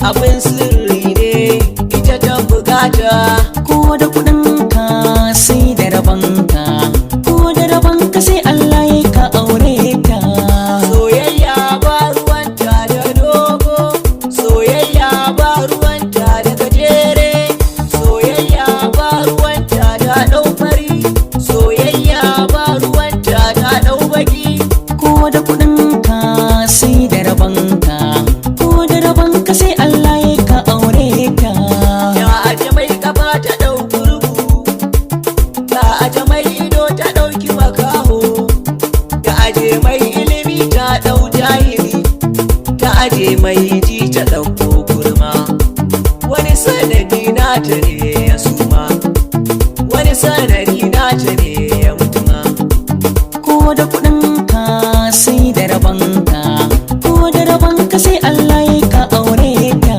Abin sirri ne, ita ta bukata. Ko da kuɗinka sai da rabanka, ko da rabanka sai Allah ya ka aure ta. Soyayya ba ruwanta da dogo, soyayya ba ruwanta da gajere, soyayya ba ruwanta da ɗau fari, soyayya ba ruwanta da ɗau baki. Ko da kuɗinka sai da rabanka, ko da rabanka sai Allah ya ka aure ta. Ya aje mai kafa ta ɗau gurgu, ta aje mai ido ta ɗauki makaho, ta aje mai ilimi ta ɗau jahili, ta aje mai ji ta ɗauko kurma. Wani sanadi na ta ne ya suma, wani sanadi na ta ne ya mutuma. Ko da kuɗinka sai da rabanka, ko da rabanka sai Allah ya ka aure ta.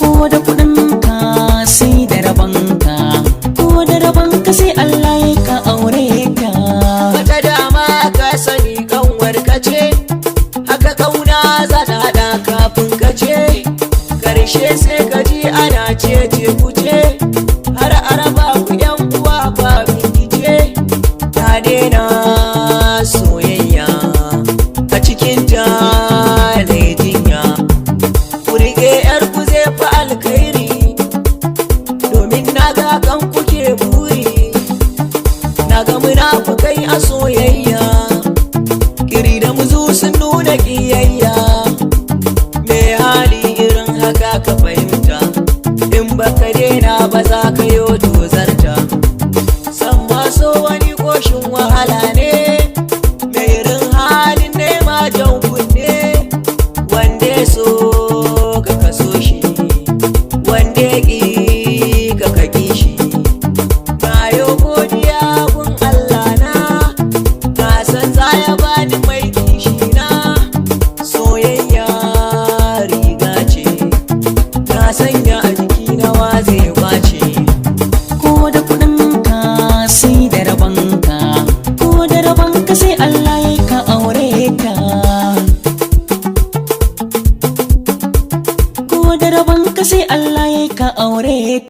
Ko da kuɗinka sai da rabanka, ko da rabanka sai Allah ya ka aure ta. Wata dama ka sani kanwar ka ce, haka kauna za ta haɗa kafin ka ce, karshe sai ka ji ana cece kuce, har araba ku yan uwa ba bincike. Ta daina soyayya a cikin ta na jinya, ku riƙe yar ku zai fi alkhairi, domin na ga kan kuke buri. Na ga munafukai a soyayya, kiri da muzu sun nuna ƙiyayya. Me hali irin haka ka fahimta, in baka daina ba za ka yo tozarta. San maso wani koshin wahala ne.